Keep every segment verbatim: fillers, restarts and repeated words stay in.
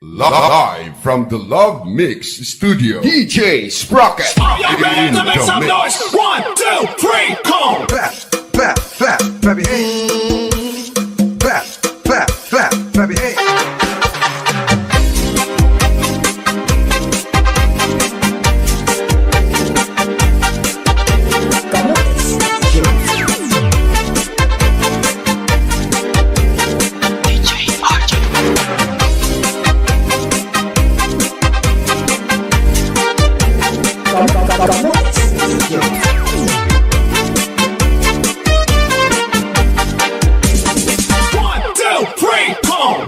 Live from the Love Mix Studio, D J Sprocket. Are you ready to make some noise? One, two, three, come! Clap, clap, clap, clap your hands. Clap, clap, clap, clap your hands. One, two, three, come!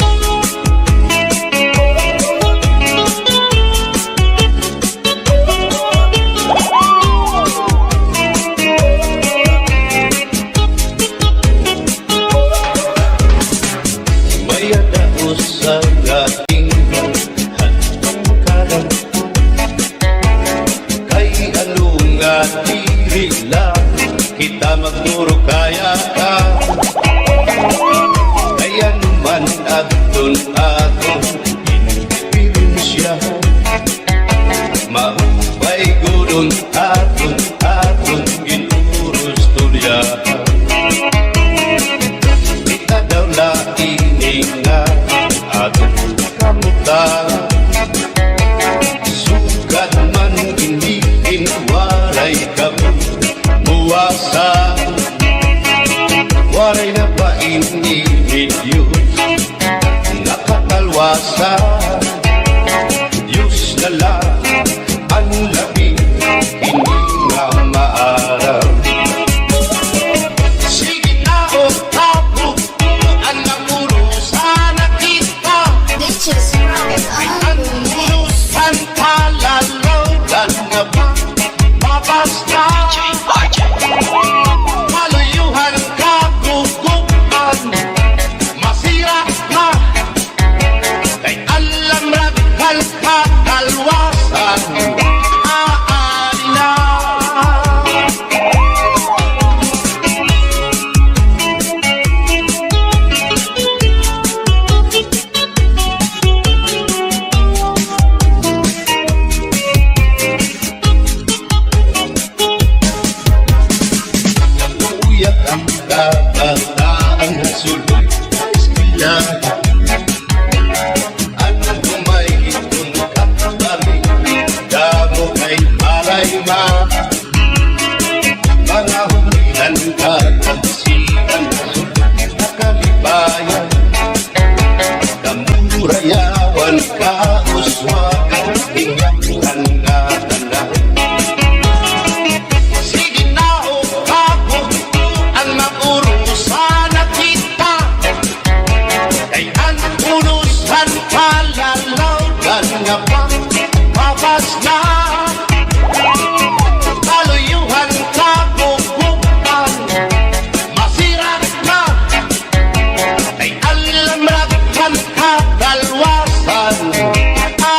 May-ada usa nga tingog hadton kanan, kay ano nga diri la kita magturo kaya ka? Kay ano man adton aton inspirasyon, maupay gud an aton, aton ginurustoryahan. Kita daw la ini nga aton kamutangan. Sugad man ini hin waray kabuwasan. Waray na ba ini Diyos nga katalwasan? Diyos na la an labi ini nga maaram. Sige na, o, tapo, an mapurusa na kita. An unusan palalaw, dan nga ba, babasta. Maluyuhan ka, gugupan, masira na. Kay alam ra kan katalwasan, aadi na. Uyab an kabataan ha sulod eskwelahan. Ano kung may hiton ka kami, damo kay malaima. Mga humilan ka, pagsikan, nakalipayan. Damo rayawan ka, uswa, ingat ka nga tanan. Sige na, o, kabuto, an mapurusa na kita. Kay an unusan palalaw, dan nga ba, babas na. Maluyuhan ka, gugupan, masira na. Kay alam ra kan katalwasan, aadi na.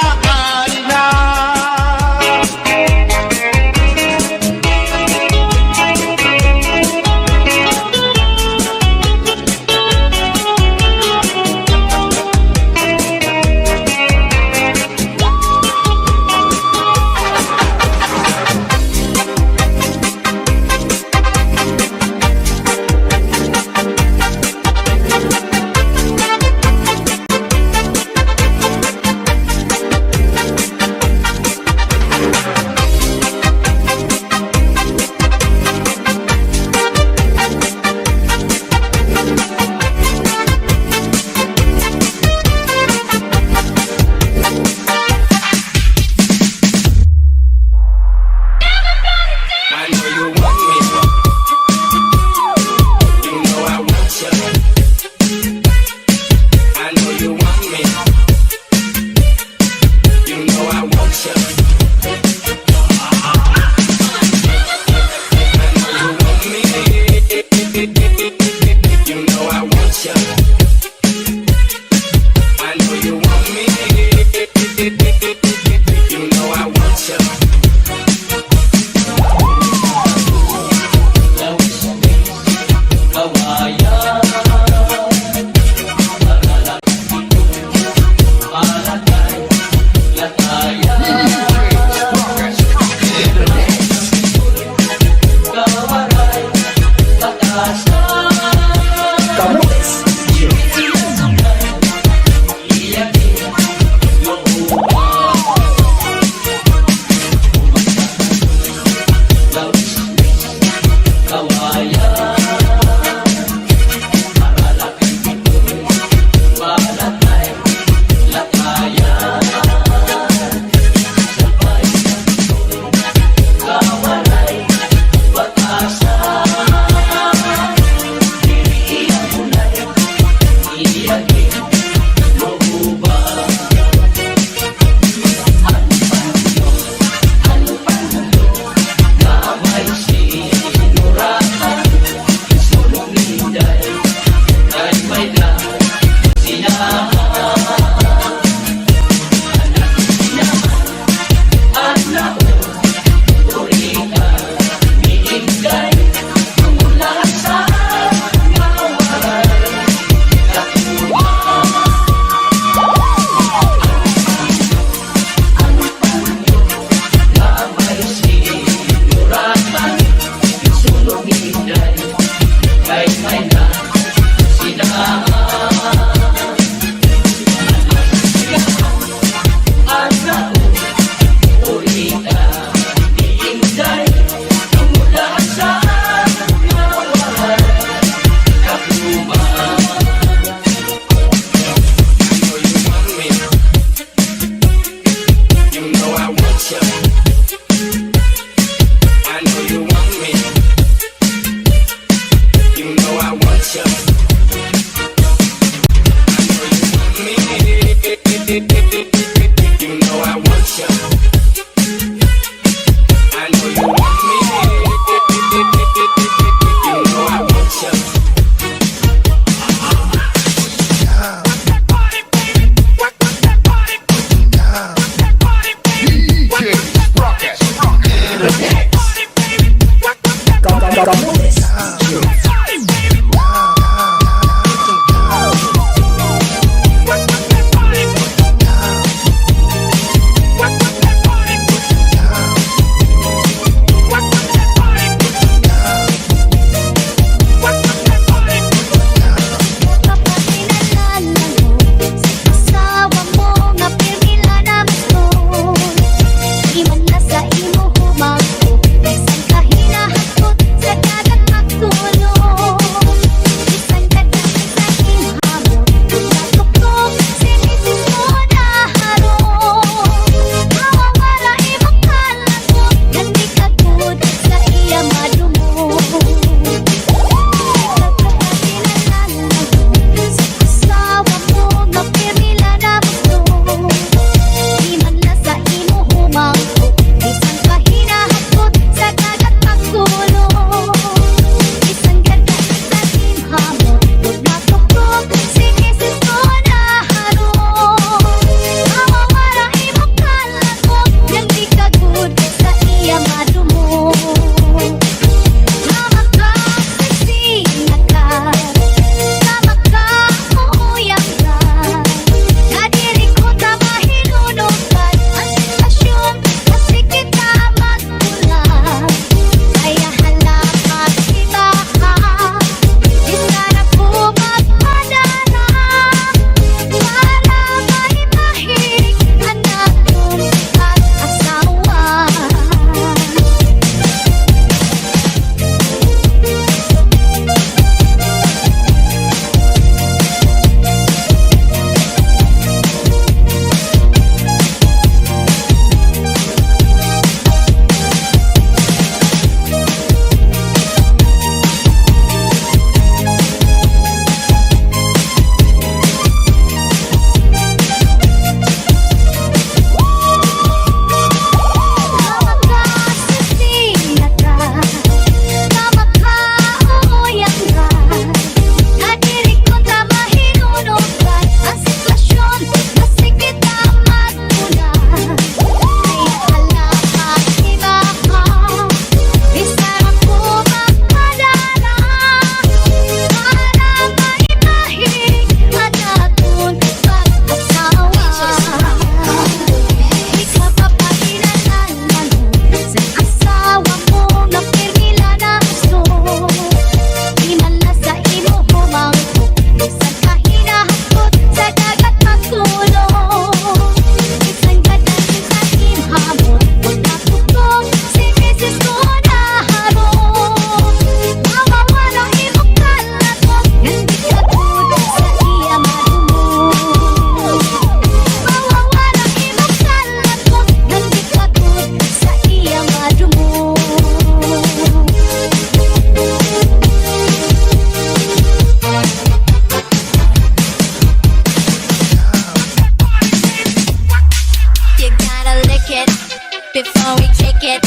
Kick it.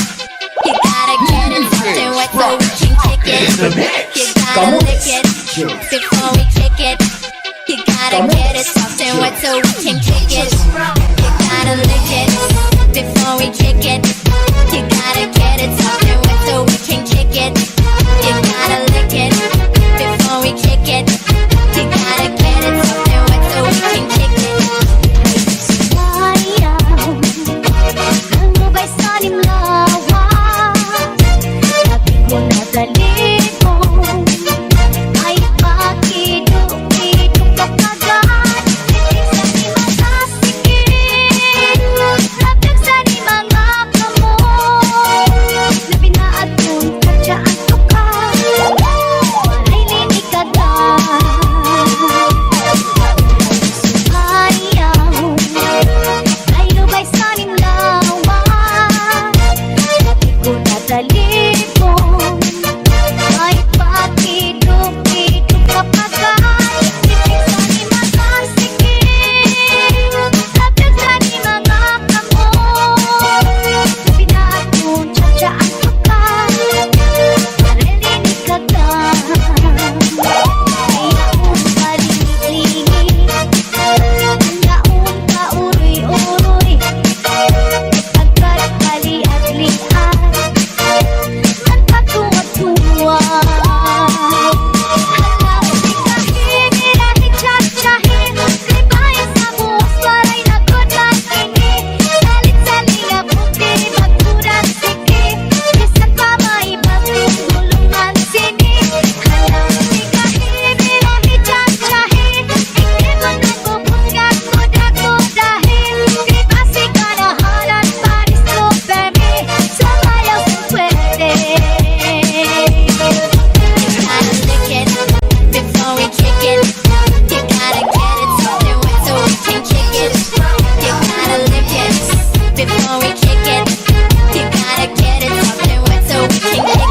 You gotta get it soft and wet so we can kick it. You gotta lick it before we kick it. You gotta get it soft and wet so we can kick it. You gotta lick it before we kick it. You gotta get it soft and wet so we can kick it. You gotta lick it before we kick it. You gotta get it soft and wet so we can kick it. Ayaw, ang ubay sa nim lawas, sabi ko na dali mo. Ay, pakido-kido ka pa gad, titig sa nim mga sikit, laptag sa nim mga kamot. Labi na adton kadya an tukar, waray linigagan. Ayaw, ay lubay sa nim lawas, pati ko na talipon. Ay pakido-kido ka pa gad, titig sa nim mga sikit, laptag sa nim mga kamot. Labi na adton kadya an tukar, waray linigagan. Ayaw mo palingi-lingi, ayaw mo pauroy-uroy, pagpaliad-liad, an pagtuwad-tuwad. Hala, di ka himirahi, tsa-tsahi, ribaya sa buwas, waray na gud man ini. Salit sa linga puti, magkuran siki, bisan pa may bagong gulungan sini. Hala, di ka himirahi, tsa-tsahi, ikli mo na gubot nga kuda-kudahi, di ba si kanahanan pa discover me, sumayaw sa swerte. You gotta lick it before we kick it. You gotta get it soft and wet so we can kick it. You gotta lick it before we kick it. You gotta get it soft and wet so we can kick it.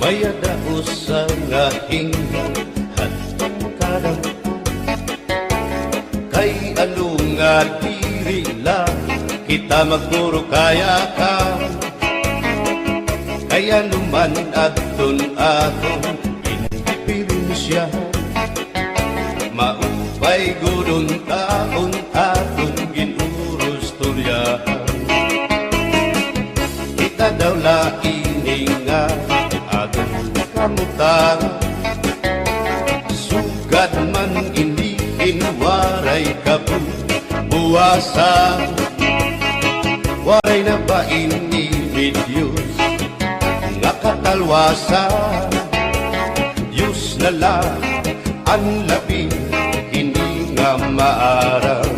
May-ada usa nga hinga hadto kadako. Kay ano nga diri la kita magpuro kaya ka? Kay ano man adton aton indiperensya, maupay gud unta an aton gin-urustoryahan. Kita daw la ini nga aton kamutangan. Sugad man ini hin waray kabuwasan. Waray na ba ini Diyos nga katalwasan? Diyos na la an labi hini nga maaram.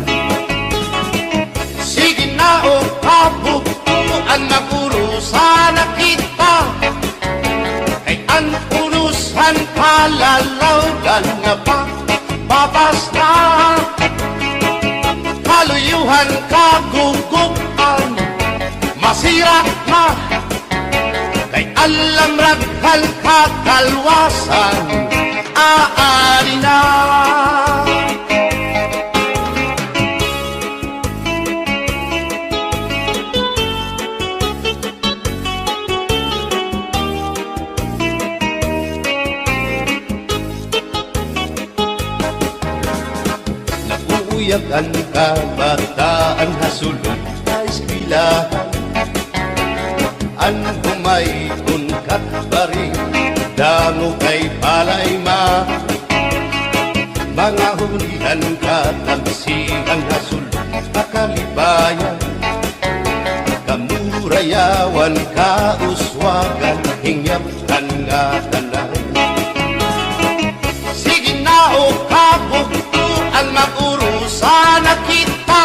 Sige na, o kabugtoan, mag-urusa na kita. Kay an unos han kalalawgan nga pagbabas na, kaluyo han kagugup-an, masira na. Kay alamrad han katalwasan, aadi na. Nag-uuyag an kabataan ha sulod ha eskwelahan. An humay-on kat bari, damo kay palay ma. Mga hunihan, kataksihan ha sulod ha kalipayan. Kamurayawan, kauswagan, hingyap han ngatanay. Sige na, o kabugtoan, mag-urusa na kita.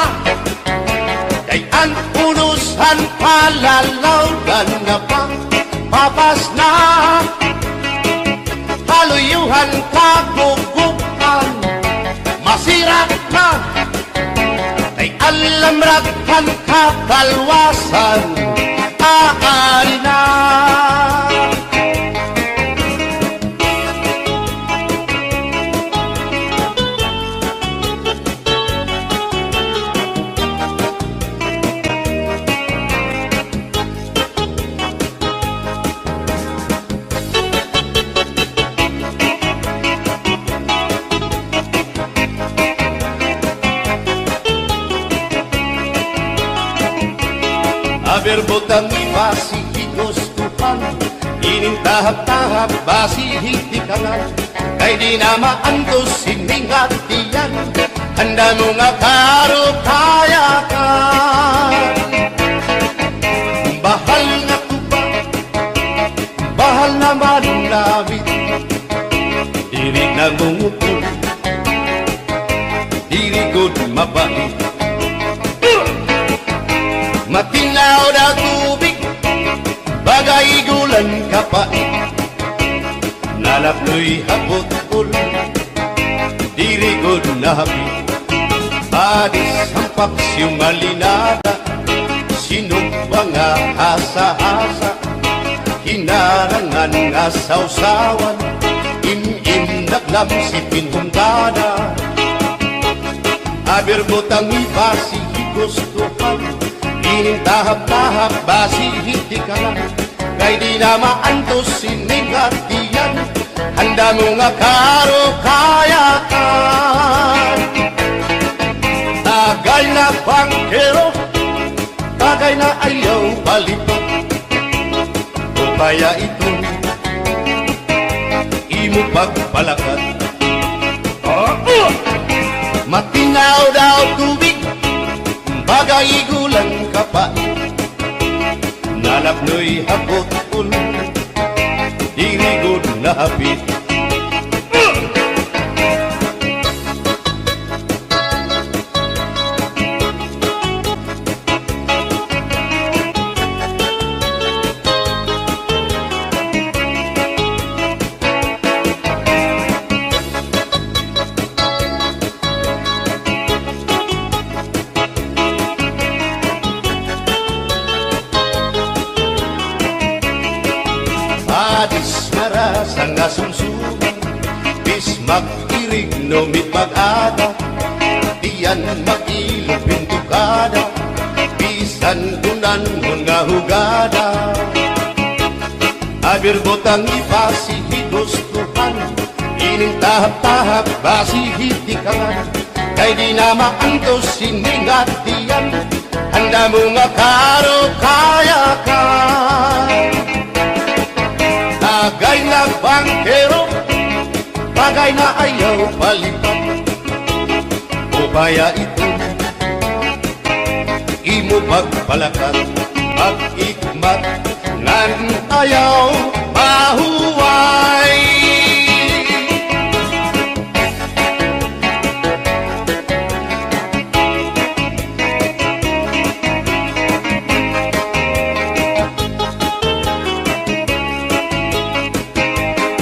Kalwasan, aari na. Aber butang iba si higustuhan, inin tahap-tahap basi hitikangan, kay di na maantos ini nga tiyan, an damo nga karukayakan. Bahal nga tuba, bahal na manamit, diri nangungupol, diri gud mabait. Matinlaw daw tubig, baga ig-ulan kapait. Nalapnoy ha putol, diri gud nahapit. Padis an paksiw malinada, sinugba nga hasa-hasa, hinarangan nga sawsawan, im-im naglamsi pinhungkada. Aber butang iba si higustuhan, inin tahap-tahap basi hitikangan, kay di na maantos ini nga tiyan, an damo nga karukayakan. Tagay na bangkero, tagay na ayaw palipat. Upaya ito, imo pagpalakat. Matinlaw daw tubig, baga ig-ulan kapait. Nalapnoy ha putol, diri gud nahapit. Padis nga rasa nga sumsuman, bis mag-irigno mi pag-ada, tiyan mag-ilog pintukada, bisan kunanhon nga hugada. Aber butang iba si higustuhan, inin tahap-tahap basi hitikangan, kay di na maantos ini nga tiyan, an damo nga karukayakan. Tagay na bangkero, tagay na ayaw palipat. Upaya ito, imo pagpalakat, pag-ikmat, ngan ayaw mahuway.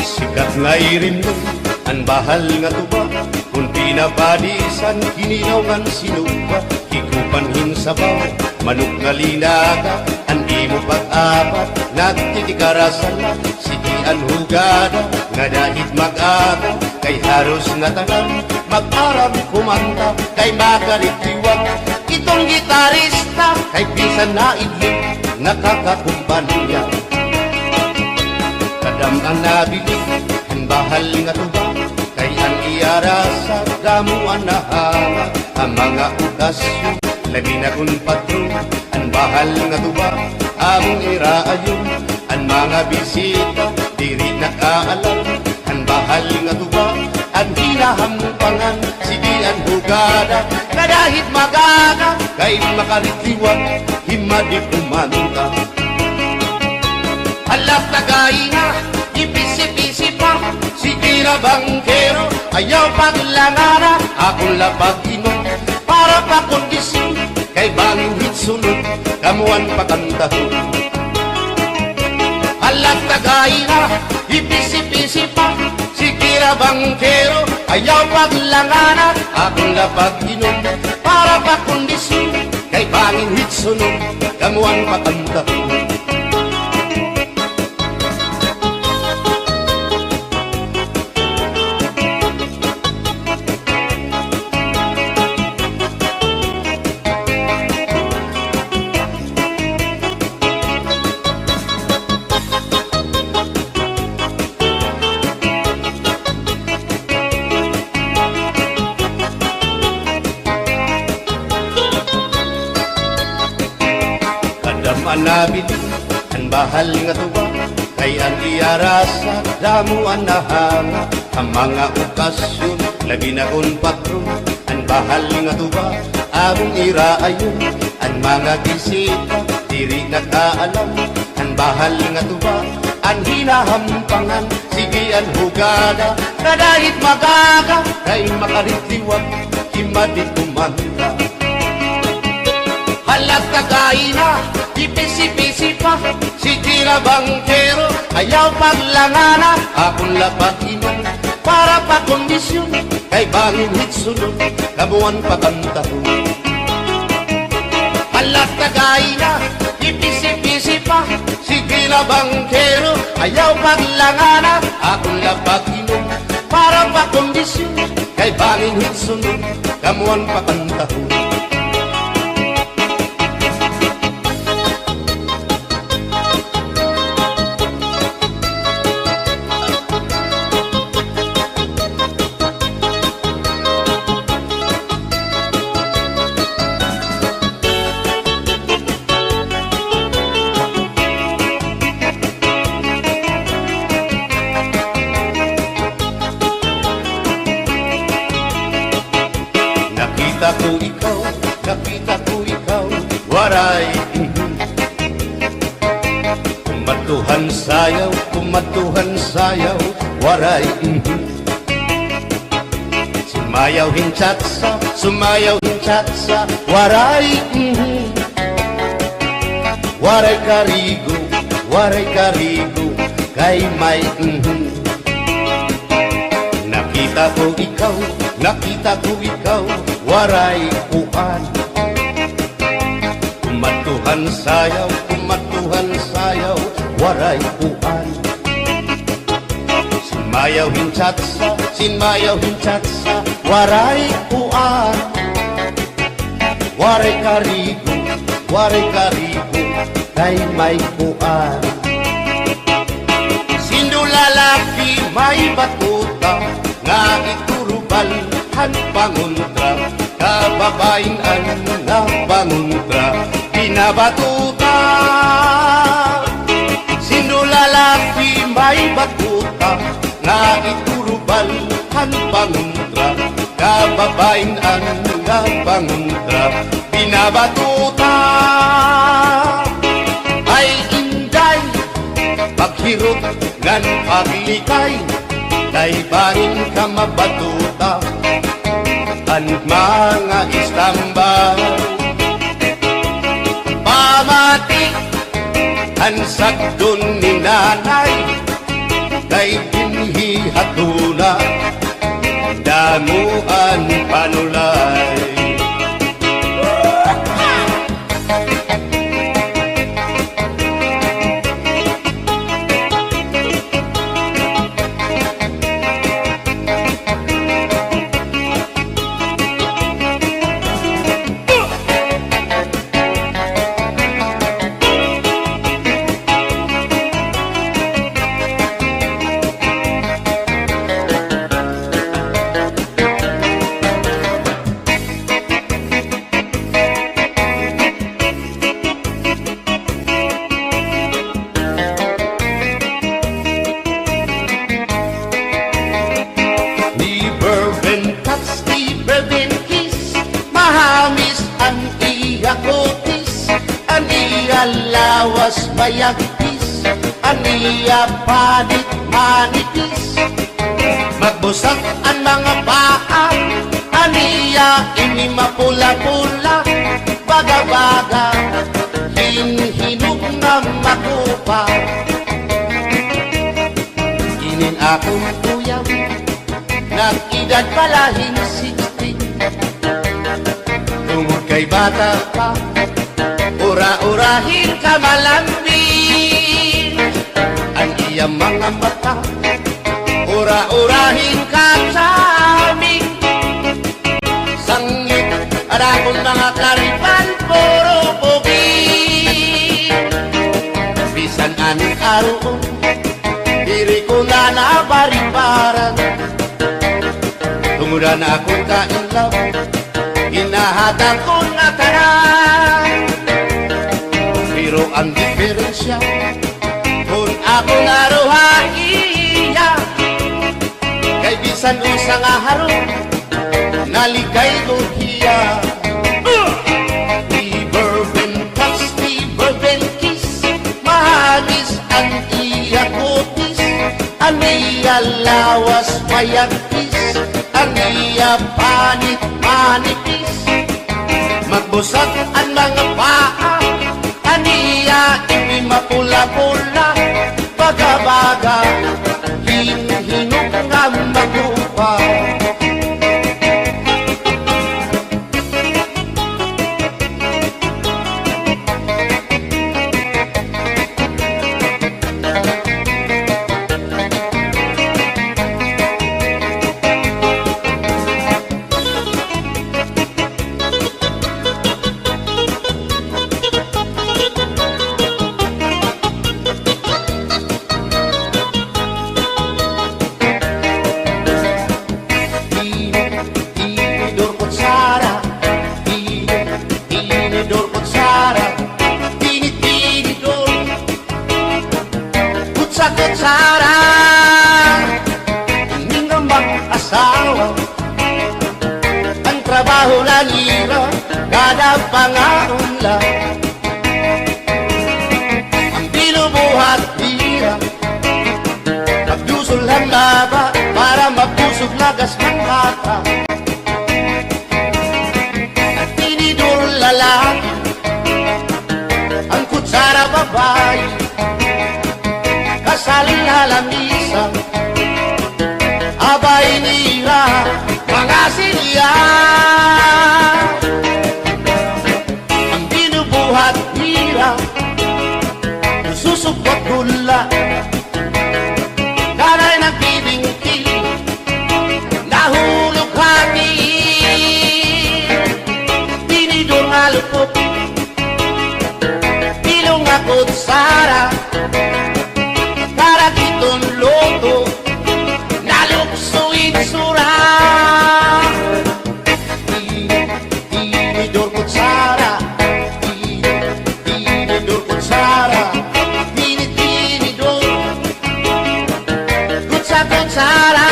Sikat nga irimnon an bahal nga tuba, kon pinapadisan, kinilaw ngan sinugba, hikupan hin sabaw, manok nga linaga, an imo pag-apat, nagtitikara sala, sige an hugada, ngada hit mag-aga, kay haros ngatanan, mag-aram kumanta, kay makaritiwag, iton gitarista, kay bisan naidlip, nakakakumpanya. Kadam-an nabilin, hin bahal nga tuba, kay an iya rasa, damo an nahala, ha mga okasyon, labi na kon patron, an bahal nga tuba, amon iraayon, an mga bisita, diri nakaalam, an bahal nga tuba, an hinahampangan, sige an hugada, ngada hit mag-aga, kay makaritiwag, himadi kumanta. Hala, tagay na, ipisi-pisi pa, sige na bangkero, ayaw paglangana, akon la pag-inom, para pa kondisyon, kay bangin hit sunod, kamo an pakantahon. Hala, tagay na, ipisi-pisi pa, sige na bangkero, ayaw paglangana, akon la pag-inom, para pa kondisyon, kay bangin Bangin hit sunod, kamo an pakantahon. Kadam an nabilin, an bahal nga tuba, kay an iya rasa, damo an nahanga. Ha mga okasyon, lagi na kon patron, an bahal nga tuba, amon iraayon. An mga bisita, diri nakaalam, an bahal nga tuba, an hinahampangan. Sige an hugada, kada hit mag-aga, kay makarit liwat, himadi kumanta. Hala, tagay na, ipisi-pisi pa, sige na bangkero, ayaw paglangana, akon la pag-inom, para pa kondisyon, kay bangin hit sunod, kamo an pakantahon. Hala, tagay na, ipisi-pisi pa, sige na bangkero, ayaw paglangana, akon la pag-inom, para pa kondisyon, kay bangin hit sunod, kamo an pakantahon. Nakita ko ikaw, nakita ko ikaw, Waray, mhm. Kumadto han sayaw, kumadto han sayaw, Waray, mhm. Sumayaw hin cha-cha, sumayaw hin cha-cha, Waray, mhm. Waray karigo, waray karigo, kay may, mhm. Nakita ko ikaw, nakita ko ikaw, Waray kuan. Kumadto han sayaw, kumadto han sayaw, Waray kuan. Sinmayaw hin cha-cha, sinmayaw hin cha-cha, Waray kuan. Waray karigo, waray karigo, kay may kuan. Sindo lalaki may batuta, nga iturubal han pangontra, kababayin-an nga pangontra, binabatuta. Sindo lalaki may batuta, nga iturubal han pangontra, kababayin-an nga pangontra, binabatuta. Ay, Inday, paghirot ngan paglikay, kay bangin ka mabatuta han mga istambay. Pamati han sagdon ni Nanay, kay dinhi ha tuna, damo an panulay. Never been touch, never been kiss, mahamis an iya kutis, an iya lawas mayagpis, an iya panit manipis. Magbusak an mga paa, an iya ini mapula-pula, baga-baga hin hinog nga makupa. Inin akon uyab, nag-edad pa la hin sixteen. Tungod kay bata pa, Ura-urahin ka malambing an iya mga mata. Ura-urahin ka charming. Sangit an akon mga karipan, puro pugi. Bisan an aruon, diri ko na nabaribaran. Tungod an akon ka-in love, ginhahatag ko na tanan. Pero an diperensya, kon ako naruha iya, kay bisan unsa nga harong, nalikay ko hiya. Never been touch, never been kiss, mahagis an iya kutis. An iya lawas mayagpis, an iya panit manipis. Magbusag an mga paa, an iya ipi mapula-pula, baga-baga, hin-, hinog nga magupa. Tini-, tinidor kutsara, tini-, tinidor kutsara, tini-, tinidor kutsa-kutsara. Ini nga mag-asawa, an trabaho la nira, kada pangaon la. An binubuhat nira, pagdusol han baba, para mabusog lagas han bata. An tinidor lalaki, an kutsara babayi, kasal ha lamisa, abay nira mga silya. An binubuhat nira, susugwat gula, danay nagbibingti, nahulog ha tiil, tinidor nga lupot, bilog nga kutsara, karagiton luto, nalukso itsura. Tini-, tinidor kutsara, tini-, tinidor kutsara, tini-, tinidor kutsa-kutsara.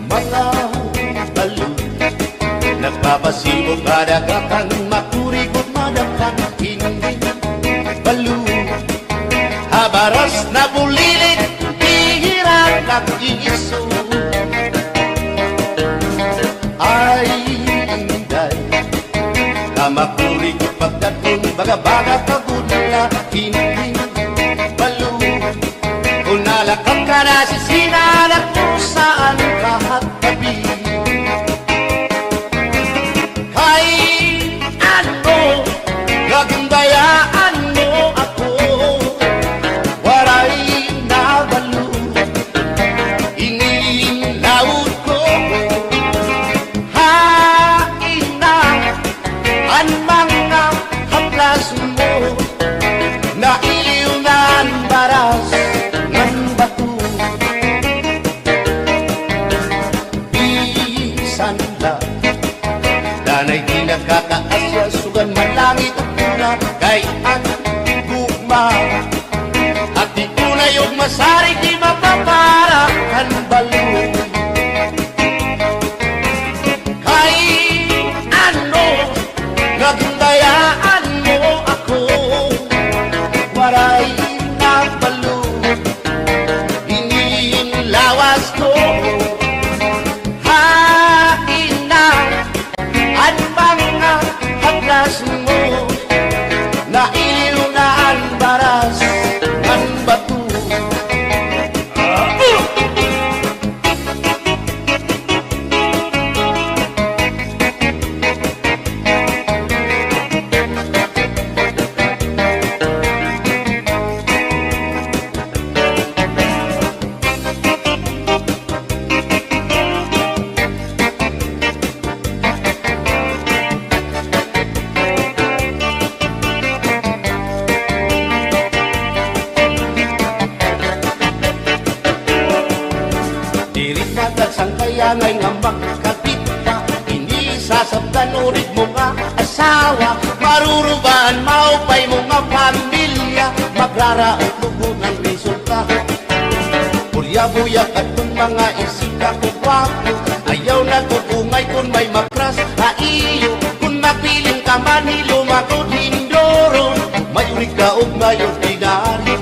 Mga balo, nagpapasibo kada gatan, makurigot madaptan, hindi balo. Ha baras nabulilit, bihira nag-iiso. Ay, inday, kamakurigot pagdadton, baga-baga kagudla, hindi balo. Kon nalakag ka na sisina, nagkusaan ka ha tabi. Kay ano, nagbayaan mo ako, waray nabalo. Ini in laod ko, hain na an mga haplas mo, nailiw na an baras ngan bato. Bisan la danay di nakakaasya, sugad man langit ug luna, kay an gugma, ati unay ug masarig, di mapapara kan balo. Kay ano, nga ginbayaan mo ako, waray mo, nailiw na an baras ngan bato. Diri matag sangkayangay nga magkakita, ini sasabtan urig mo nga asawa, marurubaan maupay mo nga pamilya, magraraot lugo ngan resulta. Buya-buya ka kon mga isika ko gwapo, ayaw na ko bungay kon may makras ha iyo. Kon magpiling ka man hi lumakod hindoro, mayor ka og mayor dinaryo.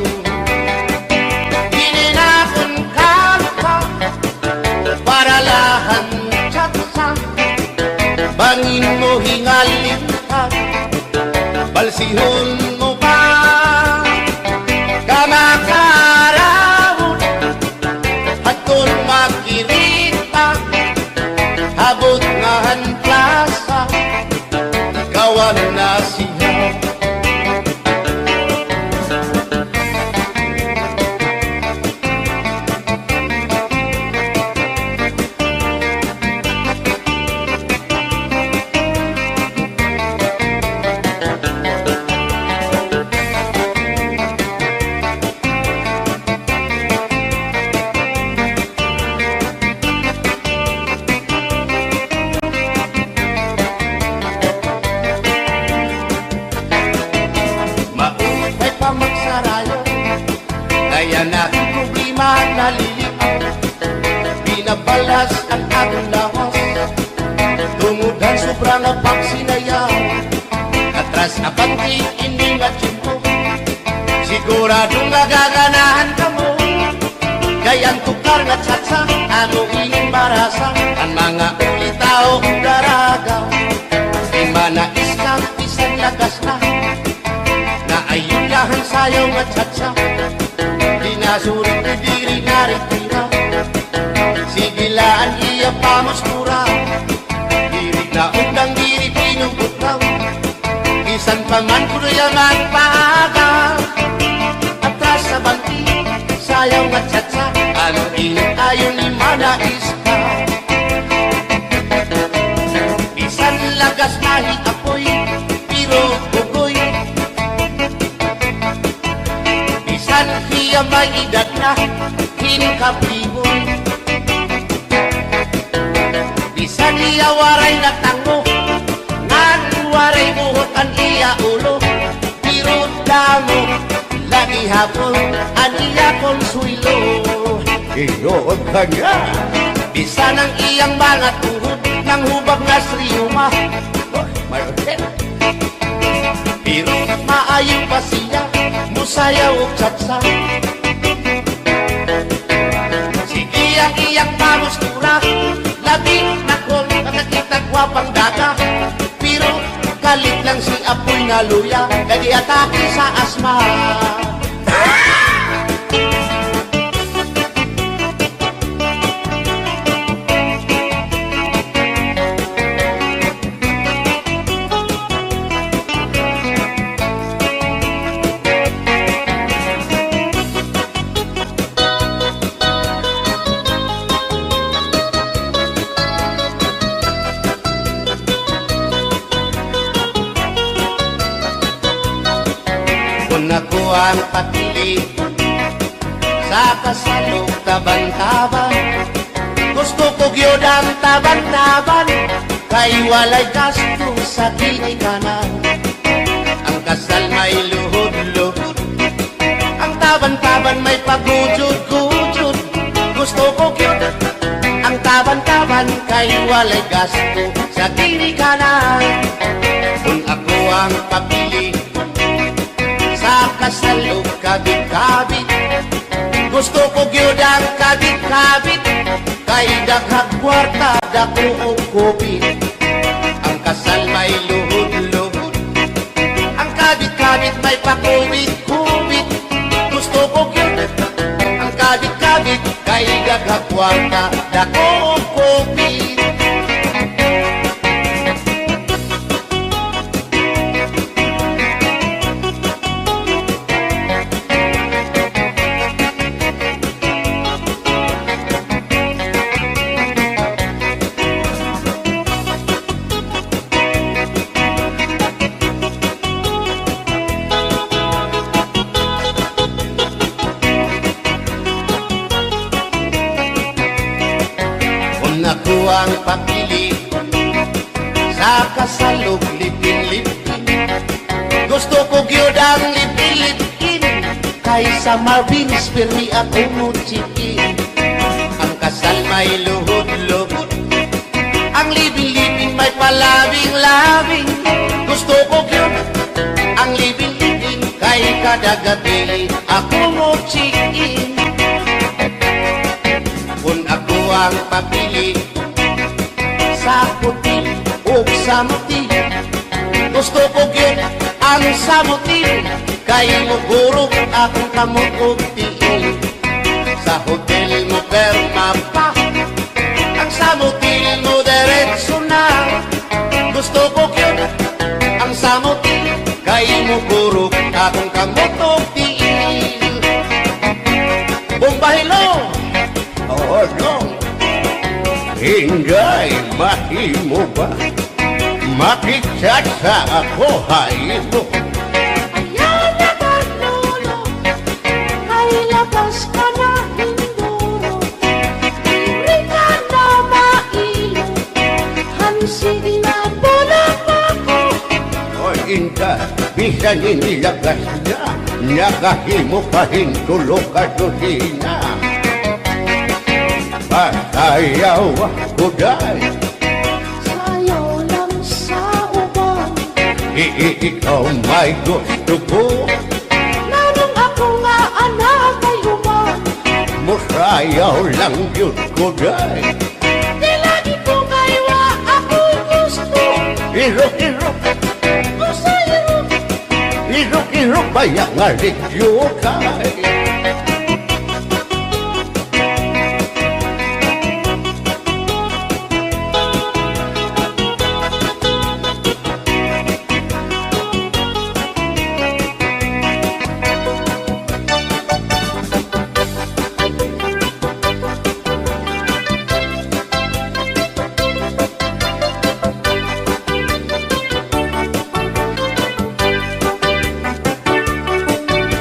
Ini na kon kanta para la han chatsa, bangin mo hingalintan, balsihon mo pa. Kamakarawon, hadton makirita, habot nga han plasa, kawan na siya. Maupay pa magsarayo, kay an akon problema naliliaw. Pinabalas an akon lawas tungod han sobra nga pagsinayaw. Atras abante ini nga tiyempo, sigurado nga gaganahan kamo. Kay an tukar nga chatsa, amo ini marasa, an mga ulitaw daragaw. Di man na iskang bisan lagas na. Naayon la han sayaw nga chatsa, di na surit, diri na retira. Sige la an iya pamustura, diri na undang, diri pinuputlaw. Bisan pa man kuno iya magpaaga, atras abante, sayaw nga chatsa, ano ini ayon ni Mana Iska. Bisan lagas na hi Apoy, pero bugoy. Bisan hiya may edad na, hin kapiboy. Bisan hiya waray na tango, ngan waray buhot an iya ulo, pero damo la gihapon an iya konsuwelo. Iyo, unta nga. Bisan an iyang mga tuhod nanghubag nga sa riyuma. Oh, may Pero maayo pa siya mosayaw og chatsa. Sige an iyang pamustura, labi na kon makakita gwapang dada. Pero kalit lang si Apoy nga luya, kay giatake sa asma. Kon ako an papili, sa kasal ug taban-taban. Gusto ko gyud an taban-taban, kay walay gasto sa ginikanan. An kasal may luhod-luhod, an taban-taban may pagujod-gujod. Gusto ko gyud an taban-taban, kay walay gasto sa ginikanan. Kon ako an papili, sa kasal ug kabit-kabit. Gusto ko gyud an kabit-kabit, kay daghan kwarta, dako og kupit. An kasal may luhod-luhod, Kubit-kubit, gusto ko gyud an kabit-kabit, kay daghan kwarta, dako kubit. Kon ako ang papili, sa kasal ug live-in, live-in. Gusto ko gyud ang live-in, live-in. Kay sa Marvin's, pirmi ako mo-check-in. Ang kasal may luhod-luhod. Ang live-in, live-in may pa-loving-loving. Gusto ko gyud ang live-in, live-in. Kay kada gabii ako mo-check-in. Kon ako ang papili, sa hotel o sa motel. Gusto ko gyud ang sa motel, kay mogurog akon kamot ug tiil. Sa hotel moperma pa, ang sa motel modiretso na. Gusto ko gyud ang sa motel, kay mogurog akon kamot ug tiil. Bomba Hilo! Oo, Dong. Inday, mahimo ba? Makigchat-chat ako ha imo. Ayaw na ba, Lolo? Kay lapas ka na hinduro. Diri ka na mailo. Han sige na, bola pa ko. Oy, Inday, bisan ini lagas na, nakahimo pa hin tulo ka dosena. Pasayaw ako, day. Sayaw lang sa uban. I-, i-, ikaw may gusto ko. Nanong ako nga anak kay uban. Mosayaw lang gyud ko, day. Di lagi ko kay wa ako gusto. Irok-irok. Usa irok. Irok-irok baya nga ligyukay.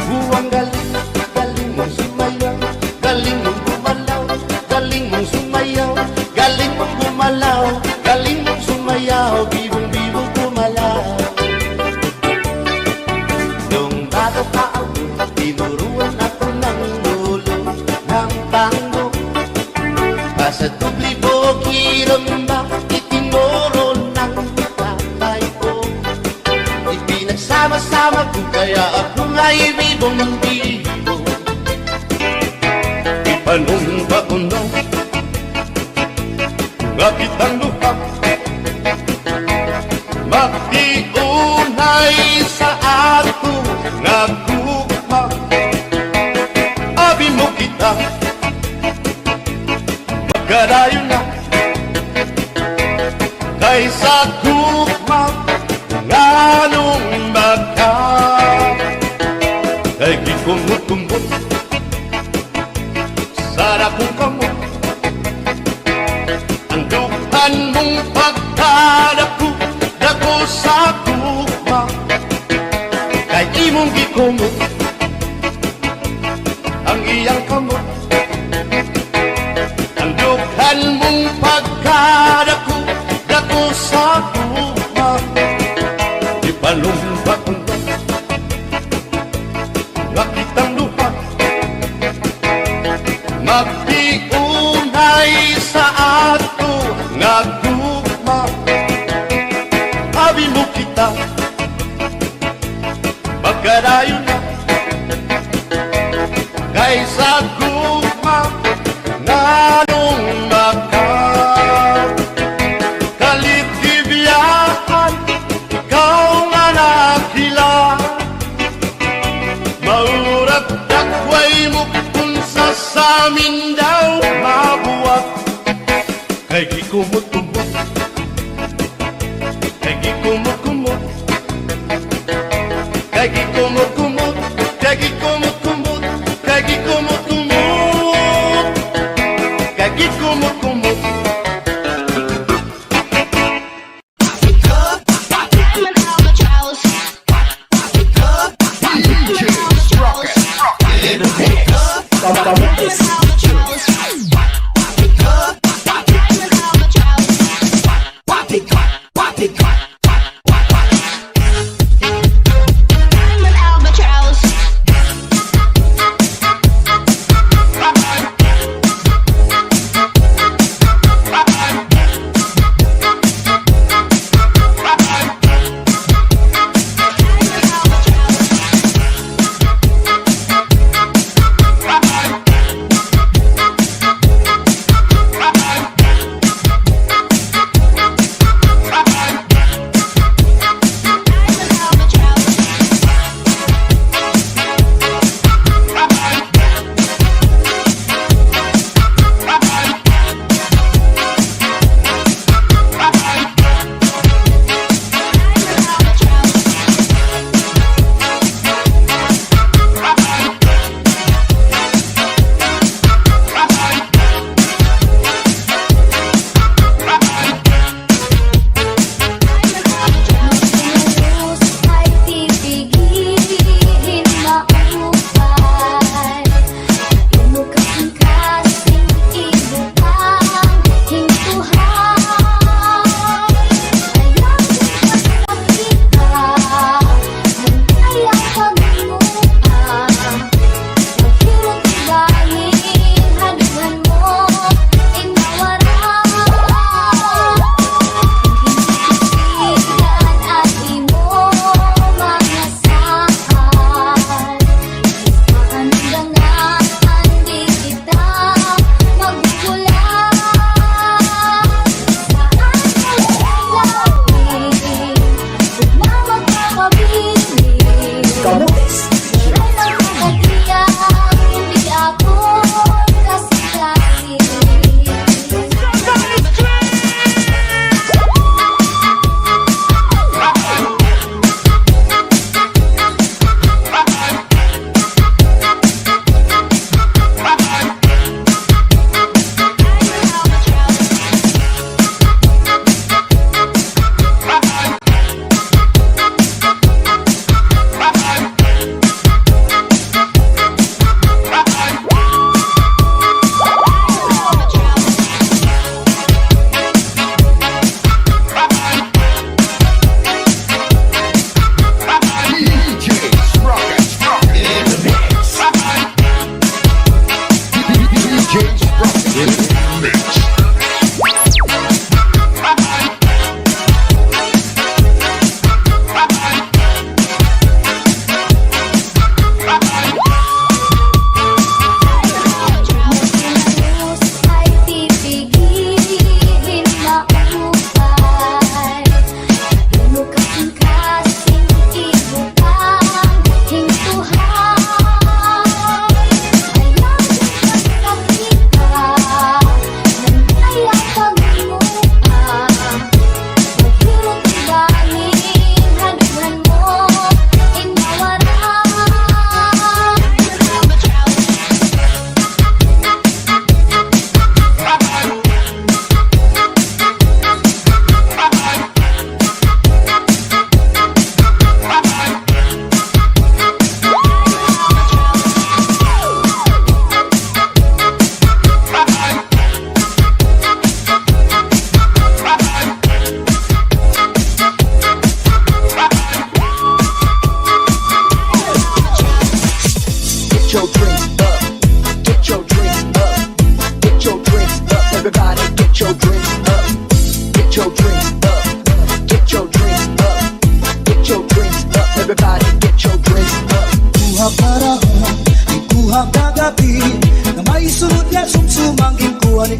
Buwang galing, galing mong sumayaw, galing mong gumalaw, galing mong sumayaw, galing mong gumalaw, galing mong sumayaw, bibong-bibong gumalaw. Nung bata pa ako, tinuruan ako ng lolo ng tango. Basta doble bukiramba, itinuro ng tatay ko. Ipinagsama-sama ko, kaya ako nga'y bibong-bibong. Ipanumpa ko na nga kitang duha magtiunay sa ato nga gugma. Abi mo kita, magkadayon na kay sa gugma nganong baka. Kay gikumot-kumot sa dakong kamot. An dughan mong pagkadako, dako sa gugma. Kay imong gikumot ang iyang kamot. An dughan mong pagkadako, dako sa gugma. Ipanumpa ko na nga kitang duha magtiunay sa ato nga gugma. Abi mo kita, magkadayon na kay sa gugma nganong baka. Kalit gibiyaan, ikaw nga nakila.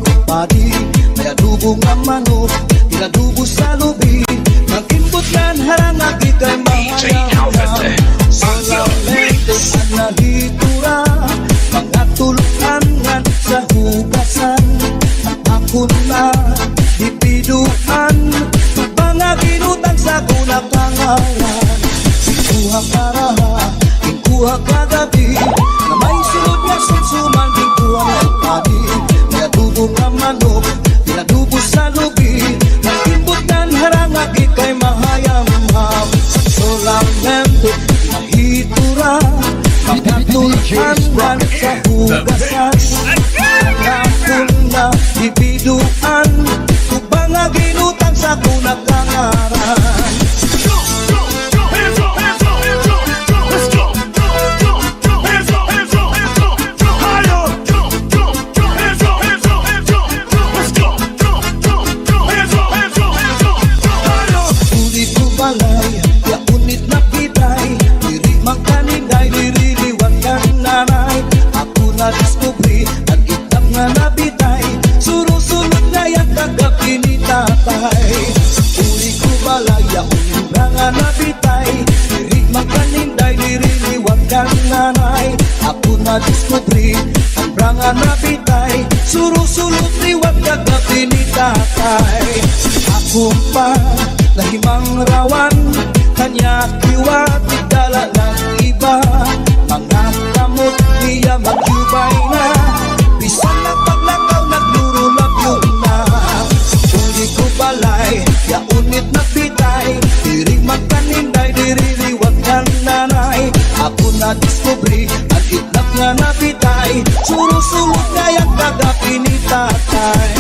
Kumpadi, may adobo nga manok, inadobo sa lubi, nag-imbot ngan harangagi kay mahayam. Solamente an nahitura, mga tul-an ngan sa hugasan. An akon na bibiduan, tubang nga ginutang sa akon na kangaran. Kuha karaha, kuha kagab-i, nga may sulod nga sumsuman, ginkuha nga ipadi. May adobo nga manok, inadobo sa lubi, nag-imbot ngan harangagi kay mahayam-ham. Solamente nahitura, mga tul-an ngan sa hugasan. An akon na bibiduan, tubang nga ginutang sa akon na kangaran. Uli ko balay, yaon it na biday, diri man kaninday, diri liwat kan nanay. Ako nadiskubre an itlap nga nabitay, surusulod ngay-an kagab-i ni tatay. Uli ko balay, yaon it bra nga nabitay, diri man kaninday, diri liwat kan nanay. Ako nadiskubre an bra nga nabitay, surusulod liwat kagab-i ni tatay. Ako pa nahimangrawan, kanya kiwa tigdala nag-iba. Mga kamot niya magyubay na, bisan nagpaglakaw naglurulabyo na. Uli ko balay, yaon it nabitay, diri man kaninday, diri liwat kan nanay. Ako nadiskubre an itlap nga nabitay, surusulod ngay-an kagab-i ni tatay.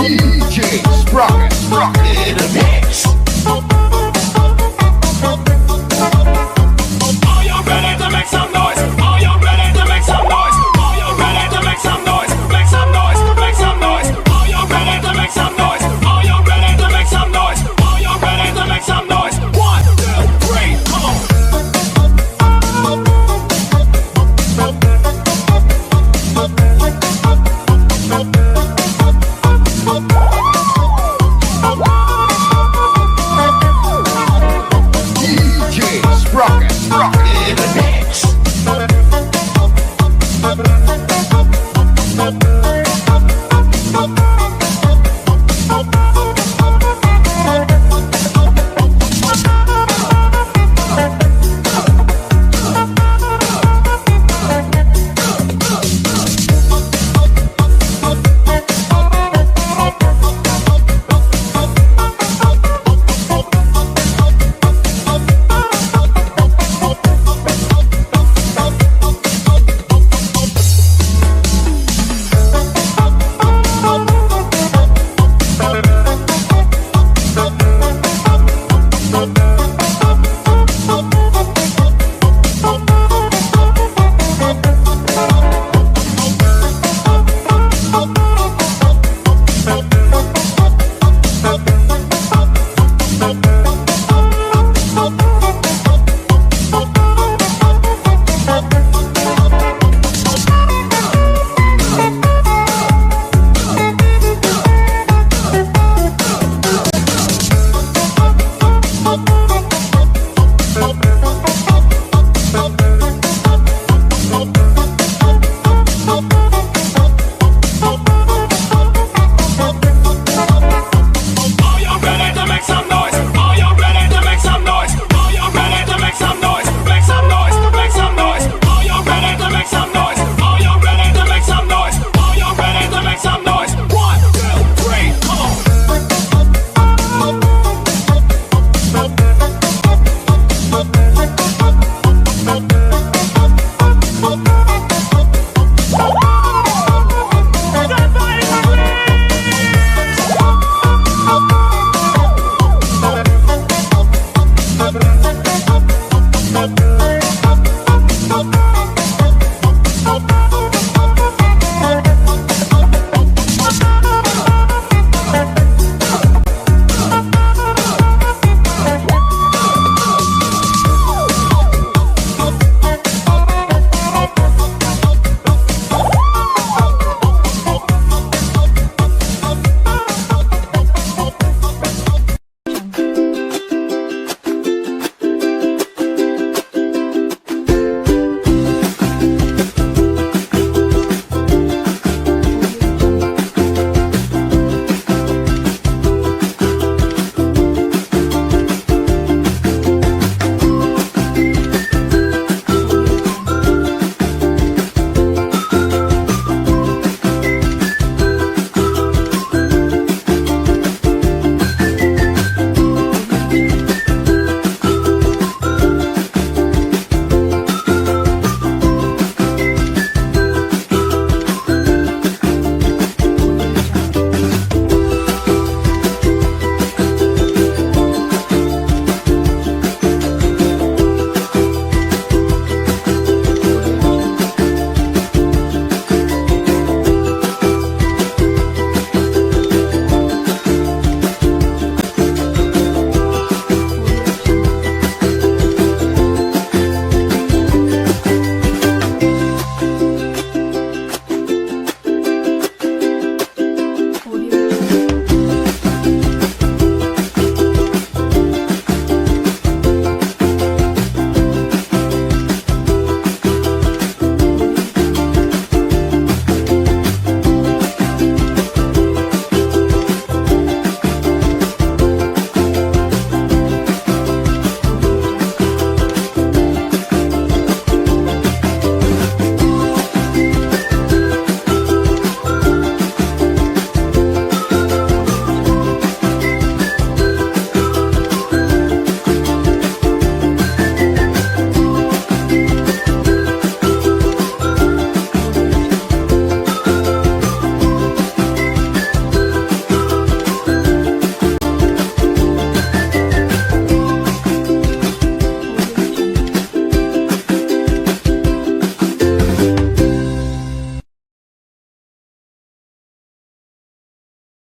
D J Sprocket, Sprocket in the mix. Are you ready to make some noise? Are you ready to make some noise? Are you ready to make some noise? Make some noise, make some noise. Are you ready to make some noise? Are you ready to make some noise? Are you ready to make some noise? One, two, three, come on. D J Sprocket, Sprocket in the mix.